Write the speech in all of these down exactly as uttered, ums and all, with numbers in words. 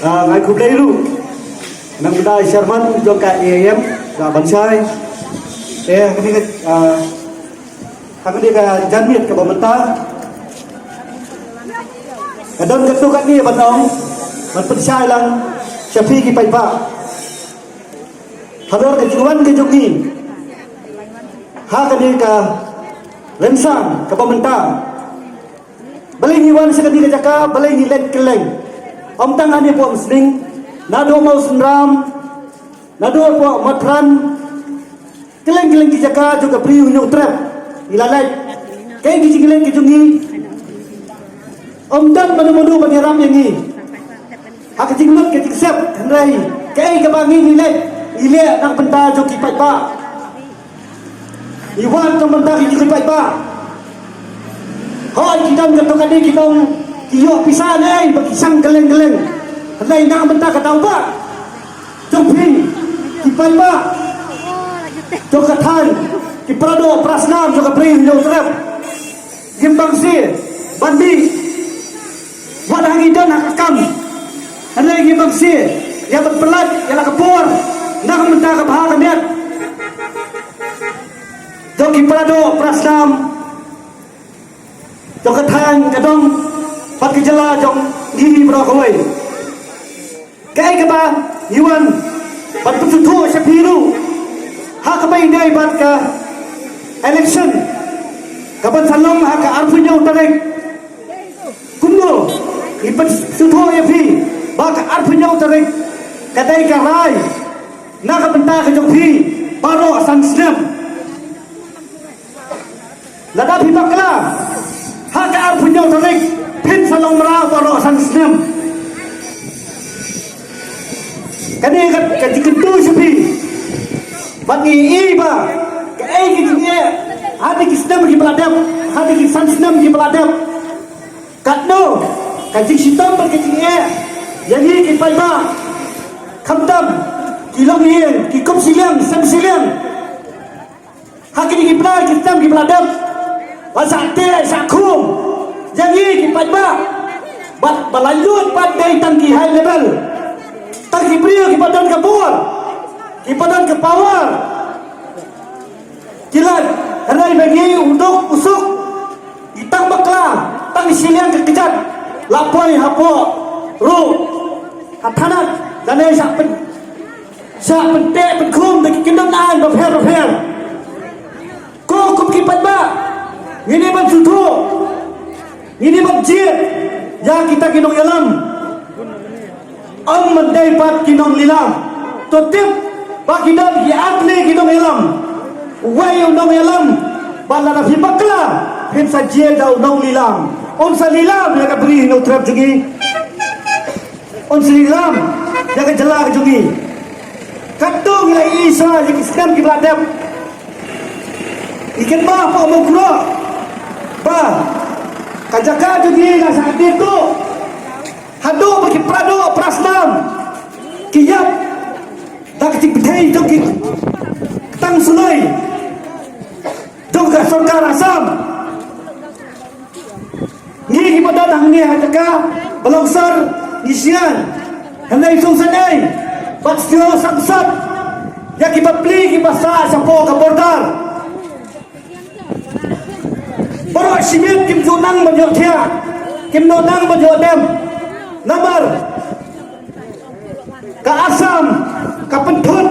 Ah, ngai khublei ruh na ka bynta i chairman jong ka A I M, ka Banshai. Te ha kane ka, ah, ha kane ka janmiet kaba mynta, ka don katto katne ban ong, ban pynshai lang sha phi ki paidbah halor ka jingwan ka jong ngi ha kane ka rynsan kaba mynta. Balei ngi wan sha kane ka jaka, balei ngi leit kylleng? Ym tang hangne hapoh Umsning, naduh Mawsynram, naduh hapoh Mathran, kylleng kylleng ki jaka jong ka Bri u Hynñiewtrep ngi la leit. Kaei ka jingkylli ka jong ngi? Ym don mano mano ban ïarap ïa ngi ha ka jingmut ka jingsep, hynrei kaei kaba ngi ngi leh, ngi leh na ka bynta jong ki paidbah. Ngi wan na ka bynta ki jong ki paidbah. Hooid, ki don katto katne ki ong ki ïoh pisa ne ba ki shang kylleng kylleng. Hynrei na ka bynta ka daw bah jong phi ki paidbah jong ka thaiñ, ki paradoh parasnam jong ka Bri u Hynñiewtrep, ngim bang shuh ban dih. Wat ha ngi don ha ka kam, hynrei ngim bang shuh ïa ban pyllait ïa la ka por na ka bynta ka bha ka miat jong ki paradoh parasnam jong ka thaiñ, ka dong bad ka jylla jong ngi baroh kawei. Kaei kaba ngi wan ban pynsngewthuh sha phi ruh, ha kaba ïadei bad ka election kaban sa long ha ka arphew hynñiew tarik. Kumno ngi pynsngewthuh ïa phi ba ka arphew hynñiew tarik ka dei ka rai na ka bynta ka jong phi baroh san snem? Lada phi bakla, ha ka arphew hynñiew tarik phin sa long mraw baroh san snem. Kane ka, ka jingkyntu sha phi. Bad ngi i ba kaei ka jingeh, ha kine ki snem kiba la dep, ha kine ki san snem kiba la dep, katno ka jingshitom bad ka jingeh ïa ngi ki paidbah, khamtam ki longïing, ki kup shiliang sem shiliang. Ha kine ki bnai ki snem kiba la dep, ba shah teh shah khum ïa ngi ki paidbah. Bad ba laitluid pat dei tang ki high level, tang ki briew kiba don ka bor, kiba don ka power. Ki lait, hynrei ba ngi u duk u suk, ngi tang bakla, tang shiliang ka kjat la poi hapoh ruh, ha thanat, lane shah pyn, shah pynteh pynkhum da ki kyndon aiñ bapher bapher. Ko kum ki paidbah, ngin ïa ban sngewthuh, ngin ïa ban jied ïa kita ki nongïalam. Ym dei pat ki nonglilam. To tip ba ki don ki ar tylli ki nongïalam. Uwei u nongïalam, ba lada phi bakla, phin sa jied da u nonglilam. Un sa lilam ïa ka Bri u Hynñiewtrep jong ngi. Un sa lilam ïa ka jylla ka jong ngi. Katto ngi la ïohi sha ïa ki snem kiba la dep. Ngi kynmaw hapoh Mawkroh ba ka jaka jong ngi la shah dih tuh. Haduh ba ki paradoh parasnam ki ïap da ka jingpynthei jong ki ktang suloi jong ka sorkar Assam. Ngi kiba don hangne ha jaka ba long sor ngi sngewsih, hynrei sngewsih ei bad sngewsih sangsot ïa ki bapli kiba sah shapoh ka border. Baroh shi miet kim ju nang ban ïoh thiah, kim ju nang ban ïoh dem. Namar ka Assam ka pynthut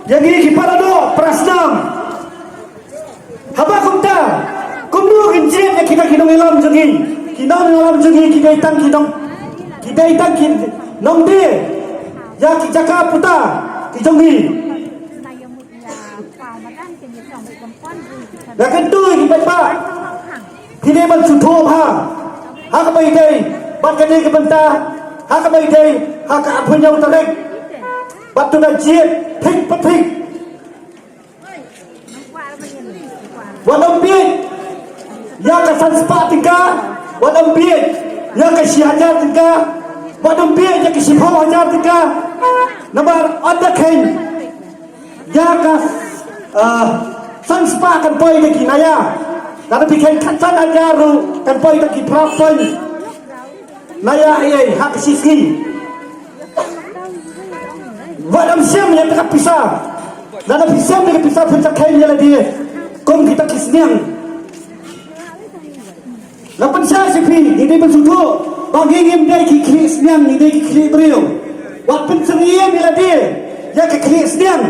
ïa ngi ki paradoh parasnam. Haba kumta, kumno ngin jied ïa kita ki nongïalam jong ngi? Ki nongïalam jong ngi ki dei tang ki nong, ki dei tang ki nongdie ïa ki jaka puta ki jong ngi. Nga kyntu ïa ki paidbah, phi dei ban sngewthuh bha ha kaba ïadei bad kane ka bynta, ha kaba ïadei ha ka arphew hynñiew tarik. Bad to da jied thik pa thik. Wat ym bieit ïa ka san spah tyngka, wat ym bieit ïa ka shi hajar tyngka, wat ym bieit ïa ka shiphew hajar tyngka. Namar ynda kheiñ ïa ka, ah, san spah kan poi da ki naya, lada phi kheiñ khatsan hajar ruh kan poi da ki phra point naya ei ei ha ka shi sngi. Wat ym shem ïa ka pisa. Lada phi shem ïa ka pisa phin sa kheiñ ïa lade kum kita ki sniang. La pynshai sha phi, ngi dei ban sngewthuh ba ngi ngim dei ki khlieh sniang, ngi dei ki khlieh briew. Wat pynsyriem ïa lade ïa ka khlieh sniang.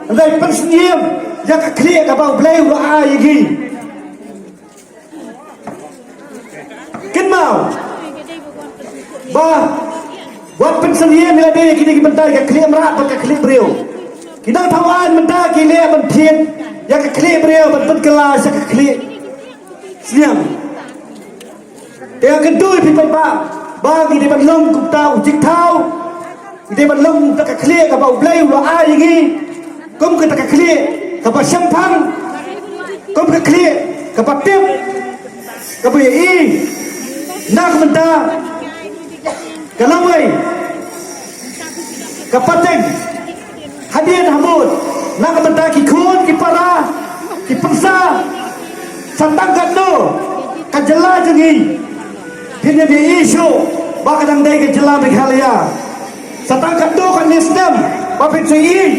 Hynrei pynsyriem ïa ka khlieh kaba U Blei u la ai ïa ngi. Kynmaw ba wat pynsyriem ïa lade ïa kine ki bynta, ka khlieh mrad bad ka khlieh briew. Ki nongthaw aiñ mynta ki leh ban thied ïa ka khlieh briew ban pynkylla sha ka khlieh sniang. Te nga kyntu ïa phi paidbah ba ngi dei ban long kumta u jingthaw. Ngi dei ban long kumta ka khlieh kaba U Blei u la ai ïa ngi. Kum kata ka khlieh kaba shemphang, kum ka khlieh kaba tip, kaba ïohi na ka bynta ka lawei, ka pateng, hadien habud, na ka bynta ki khun ki para, ki pyrsa, sa tang katno ka jylla jong ngi phin ïohi shuh ba ka dang dei ka jylla Meghalaya. Sa tang katno katne snem ba phin sa ïohi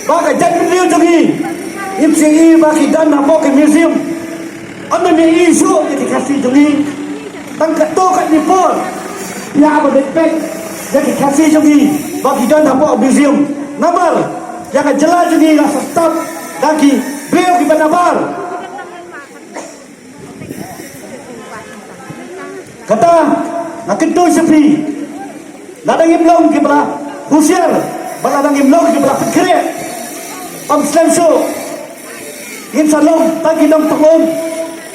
ba ka jaitbynriew jong ngi, ngin sa ïohi ba ki don hapoh ki museum. Ym ïohi shuh ïa ki Khasi jong ngi. Tang katto katne por ïa ba beit beit ïa ki Khasi jong ngi ba ki don hapoh museum. Namar ïa ka jylla jong ngi la sah stop da ki briew kiba nabar. Kata nga kyntu sha phi, lada ngim long kiba la husiar bad lada ngim long kiba la pynkhreh, ym slem shuh ngin sa long tang ki nongthoh um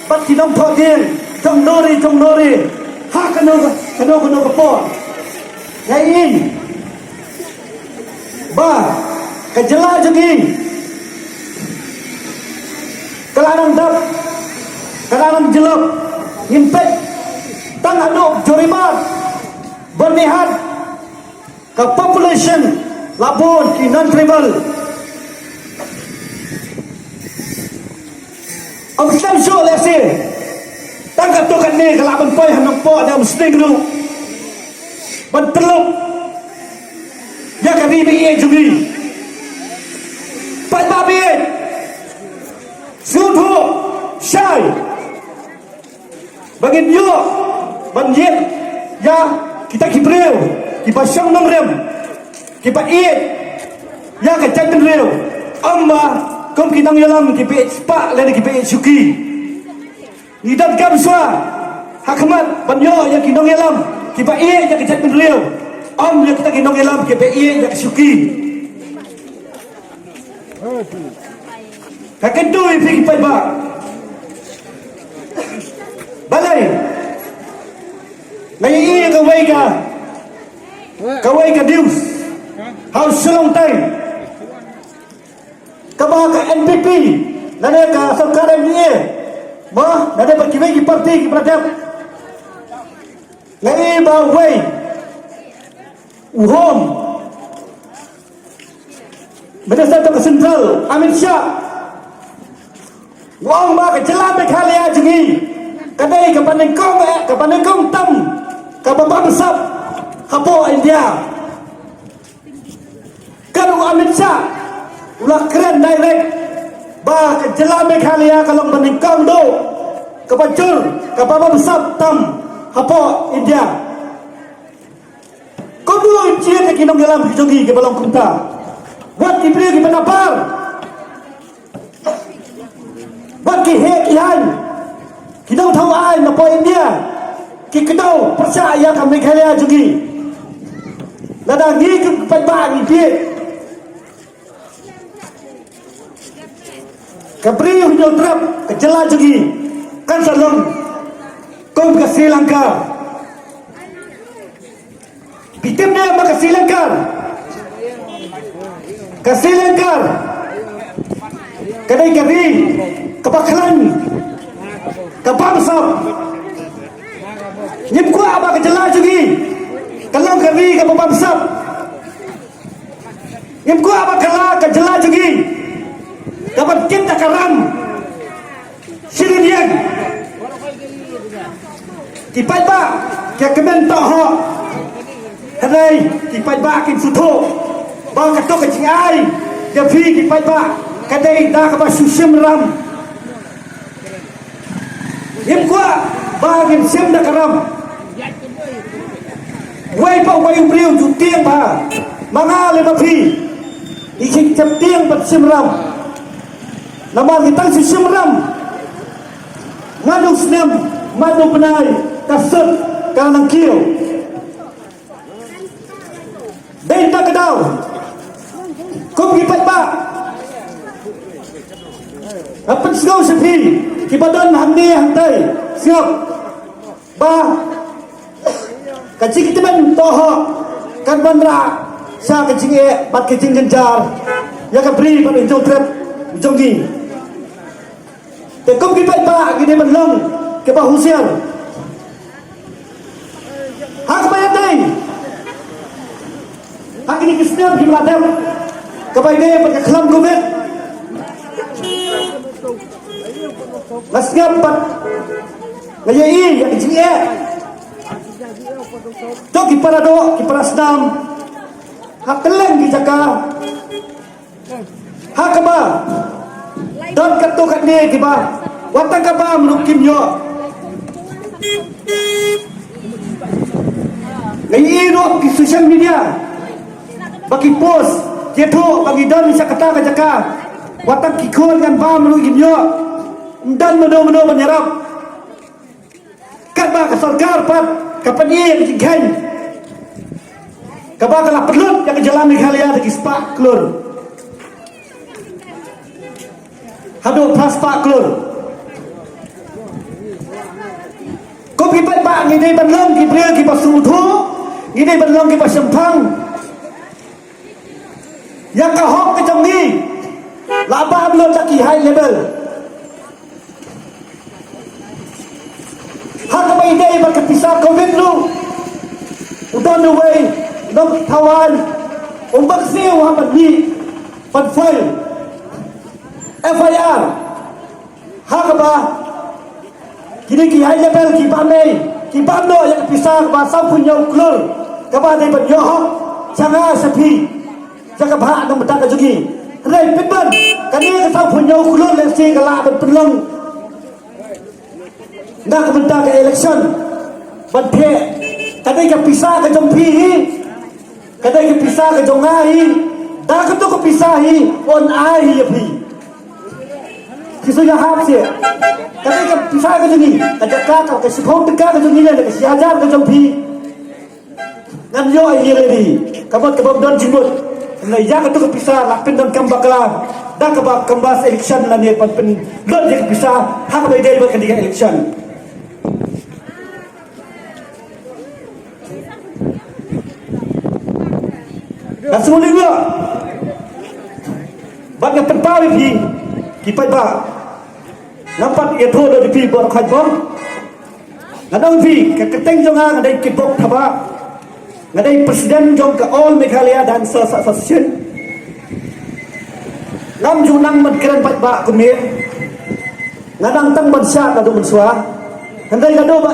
bad ki nongthoh dieng jong nongri jong nongri ha kano kano kano ka por. Nga ïohi ba ka jylla jong ngi ka la nang dap, ka la nang jyllop. Ngim peit tang haduh Jowai, Byrnihat, ka population la bun ki non-tribal. Ym slem shuh lehse tang katto katne ka lah ban poi ha Nongpoh da umsning ruh ban pynlong ïa ka ri ba ïeit jong ngi. Paidbah ba ïeit, sngewthuh shai ba ngin ïoh ban ïeit ïa kita ki briew kiba shong nongrim, kiba ïeit ïa ka jaitbynriew, ym ba kum ki nongïalam kiba ïeit spah lane kiba ïeit shuki. Ngi donkam shuwa ha khmat ban ïoh ïa ki nongïalam kiba ïeit ïa ka jaitbynriew, ym ïa kita ki nongïalam kiba ïeit ïa ka shuki. Ka kyntu ïa phi ki paidbah. Balei? Nga ïohi ïa kawei ka, kawei ka news ha u Shillong Times, kaba ka N P P lane ka sorkar M D A, ma lane ba kiwei ki parti kiba la dep. Nga ïohi ba uwei u Home Minister jong ka Central, Amit Shah, u ong ba ka jylla Meghalaya jong ngi ka dei kaba nyngkong, eh, kaba nyngkong tam kaba bamsap hapoh India. Kan u Amit Shah u la kren direct ba ka jylla Meghalaya ka long ba nyngkong duh, kaba jur, kaba bamsap tam hapoh India. Kumno ngin jied ïa ki nongïalam ki jong ngi kiba long kumta? Wat ki briew kiba nabar, wat ki heh ki haiñ, ki nongthaw aiñ napoh India ki kdew pyrshah ïa ka Meghalaya jong ngi. Lada ngi kum ki paidbah ngi bieit, ka briew Hynñiewtrep, ka jylla jong ngi kan sa long kum ka Sri Lanka. Phi tip ne em ba ka Sri Lanka, ka Sri Lanka ka dei ka ri kaba khlaiñ, ka bamsap. Ngim kwah ba ka jylla jong ngi ka long ka ri kaba bamsap. Ngim kwah ba ka la ka jylla jong ngi ka ban kit da ka ram sha ïing. Ki paidbah ki kmen tohok, hynrei ki paidbah kin sngewthuh. Ba kato ka jingai ïa phi ki paidbah ka dei da kaba shu shim ram. Ngim kwah ba ngin shim da ka ram. Wei pa wei u briew ju tieng ba ma nga lem ma phi. I khih tieng ba shim ram. Namar ngi tang shu shim ram. Man u snem, man u bnai, ka sut ka nang kiew. Dei ta ka daw. Kum ki paidbah, nga pynsngew sha phi kiba don hangne hangtai, sngap ba ka jingkmen to ho kan wanrah sha ka jingeh bad ka jingjynjar ïa ka bri bad ka jingtrep jong ngi. Te kum ki paidbah ngi dei ban long kiba husiar. Ha kaba ïadei ha kine ki snem kiba la dep, kaba ïadei bad ka khlam Covid, nga sngap bad nga ïohi ïa ka jingeh jong ki para doh, ki para snam ha kylleng ki jaka. Ha kaba don katto katne kiba wat tang ka bam ruh kim ïoh. Nga ïohi ruh ki social media ba ki post, ki ïathuh ba ngi don sha kata ka jaka, wat tang ki khun ngan bam ruh kim ïoh. Ym don mano mano ban ïarap. Katba ka sorkar pat ka pyni ïa ka jingkheiñ kaba ka la pynlut ïa ka jylla Meghalaya da ki spah klur haduh phra spah klur. Kum ki paidbah ngi dei ban long ki briew kiba sngewthuh, ngi dei ban long kiba shemphang. Ïa ka hok ka jong ngi la bam lut da ki high level. Ha kaba ïadei bad ka pisa Covid ruh, u don uwei u nongthaw aiñ um bak siew ha ban mih ban file F I R. Ha kaba kine ki high level ki bam ei, ki bam noh ïa ka pisa kaba sawphew hynñiew klur kaba dei ban ïoh hok sha nga sha phi sha ka bhah na ka bynta ka jong ngi. Hynrei pynban kane ka sawphew hynñiew klur lehse ka lah ban pynlong na ka bynta ka election. Ban theh, ka dei ka pisa ka jong phi hi, ka dei ka pisa ka jong nga hi, da kato ka pisa hi yn ai hi ïa phi. Phi sngewhap seh. Ka dei ka pisa ka jong ngi, ka jaka ka, ka shiphew tyngka ka jong ngi ne ka shi hajar ka jong phi. Ngan ïoh ïa lade ka mut kaba ym don jingmut. Hynrei ïa kato ka pisa la pyndonkam bakla da kaba canvass election lane ban pynlut ïa ka pisa ha kaba ïadei bad kane ka election. Nga sngewlyngngoh bad nga pynpaw ïa phi ki paidbah. Ngam pat ïathuh lut ïa phi bor khait bor. Nga ong ïa phi, ka kyrteng jong nga nga dei Kitbok Thabah. Nga dei president jong ka All Meghalaya Dancers Association. Ngam ju nang ban kren paidbah kumne. Nga nang tang ban shad naduh mynshuwa. Hynrei naduh ba,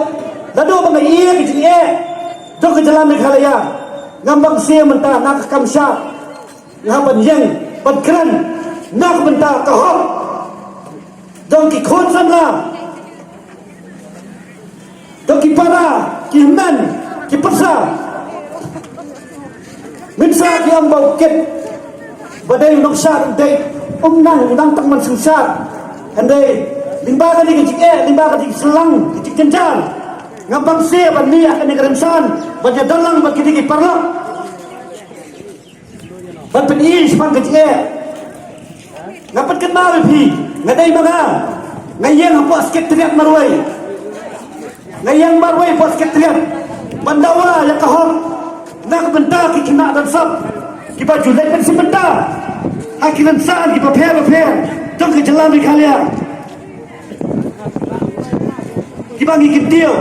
naduh ba nga ïoh ka jingeh jong ka jylla Meghalaya, ngam bang siew mynta na ka kam shad. Nga ban ïeng ban kren na ka bynta ka hok jong ki khun samla, jong ki para, ki hynmen, ki pyrsa. Mynta ki ong ba u Kit ba dei u nongshad u dei, um nang, u nang tang ban sngewshad. Hynrei lyngba kane ka jingeh, lyngba kane ka jingshah, ka jingjynjar, ngam bang siew ban mih ha kane ka rynsan ban ïadon lang bad kine ki paralok. Ban pyni shaphang ka jingeh. Nga pynkynmaw ïa phi, nga dei ma nga, nga ïeng hapoh Secretariat marwei. Nga ïeng marwei hapoh Secretariat ban dawa ïa ka hok na ka bynta ki khynnah dansap kiba ju leit ban shim bynta ha ki rynsan kiba pher bapher jong ka jylla Meghalaya. Kiba ngi kyntiew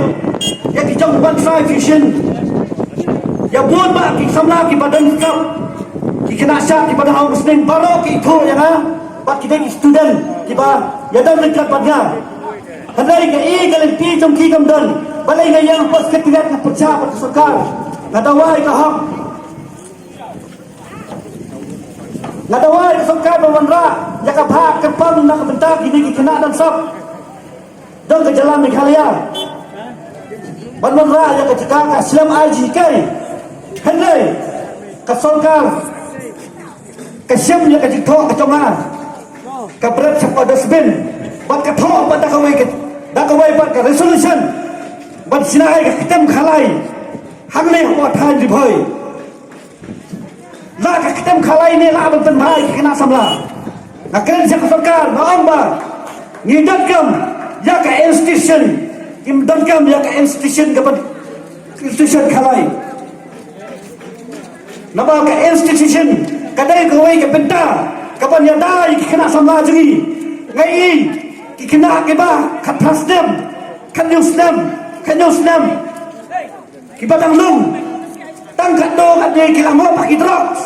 ïa ki jong One Tribe Vision, ïa bun bah ki samla kiba don skop, ki khynnah shad kiba don ha Umsning, baroh ki ithuh ïa nga bad ki dei ki student kiba ïadon ryngkat bad nga. Hynrei nga i ka lynti jong ki kam don, balei nga ïeng hapoh Secretariat nga pyrshah bad ka sorkar, nga dawa ïa ka hok. Nga dawa ïa ka sorkar ban wanrah ïa ka bhah kyrpang na ka bynta kine ki khynnah dang sop jong ka jylla Meghalaya. Ban wanrah ïa ka jaka ka slem ai jinghikai. Hynrei ka sorkar ka shim ïa ka jingthoh ka jong nga, ka bret shapoh dustbin bad ka thoh bad da kawei ka, da kawei bad ka resolution ban shna ïa ka kyntem khalai hangne hapoh thaiñ Ri Bhoi. La ka kyntem khalai ne la ban pynbha ïa ki khynnah samla. Nga kren sha ka sorkar, nga ong ba ngi donkam ïa ka institution, ngi donkam ïa ka institution, ka ban institution khalai. Namar ka institution ka dei kawei ka bynta ka ban ïada ïa ki khynnah samla jong ngi. Nga i ki khynnah kiba khatphra snem, khathynñiew snem, khathynñiew snem, kiba dang lung, tang katno katne ki la ngop ha ki drugs.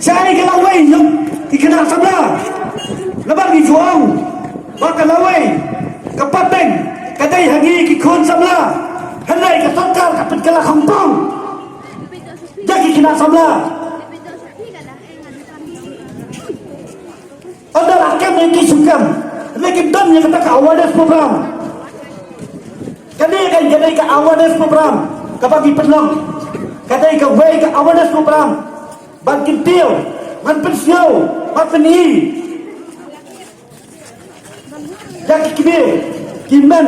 Shaei ka lawei jong ki khynnah samla? Namar ngi ju ong ba ka lawei, ka pateng ka dei ha ngi ki khun samla. Hynrei ka sorkar ka pynkylla khongpong ïa ki khynnah samla. Ynda la kem ïa ki shu kem, lei kim don ïa kata ka awareness program. Kane ka, ka dei ka awareness program kaba ngi pynlong. Ka dei kawei ka awareness program ban kyntiew, ban pynsngew, ban pyni ïa ki kmie ki hynmen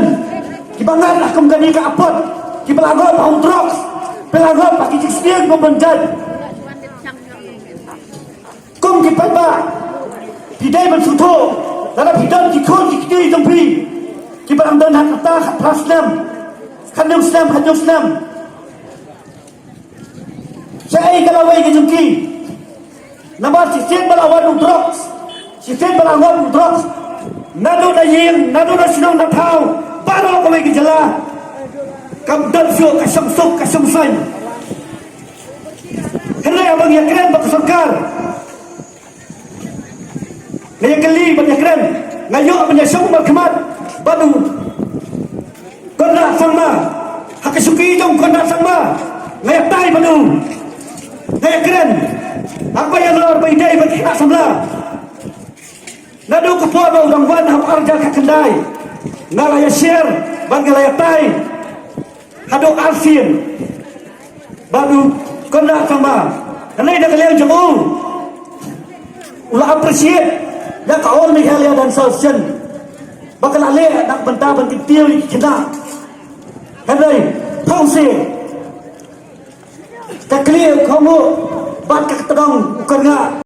kiba ngat ha kum kane ka apot, kiba la ngop ha u drugs, kiba la ngop ha ki jingsneng ba ban jait. Kum ki paidbah, phi dei ban sngewthuh lada phi don ki khun ki kti jong phi kiba dang don ha ka rta khatphra snem, khathynñiew snem, khathynñiew snem. Shaei ka lawei ka jong ki? Namar shisien ba la wan u drugs, shisien ba la ngop u drugs, naduh na ïing, naduh na shnong na thaw, baroh kawei ka jylla kam don shuh ka shongsuk ka shongsaiñ. Hynrei haba ngi ïakren bad ka sorkar, nga ïakylli bad ïakren, nga ïoh ban ïashong markhmat bad u Conrad Sangma. Ha ka shuki jong u Conrad Sangma nga ïatai bad u, nga ïakren, haba ïalor ba i dei bad ki khynnah samla. Naduh ka por ba u dang wan ha u ar hajar khatkhyndai nga la ïashare bad nga la ïatai haduh arsien bad u Conrad Sangma. Hynrei da ka liang jong u, u la appreciate ïa ka All Meghalaya Dancers Association ba ka la leh na ka bynta ban kyntiew ïa ki khynnah. Hynrei thong se ka kli u khongbuh bad ka kynthong u kyrngah.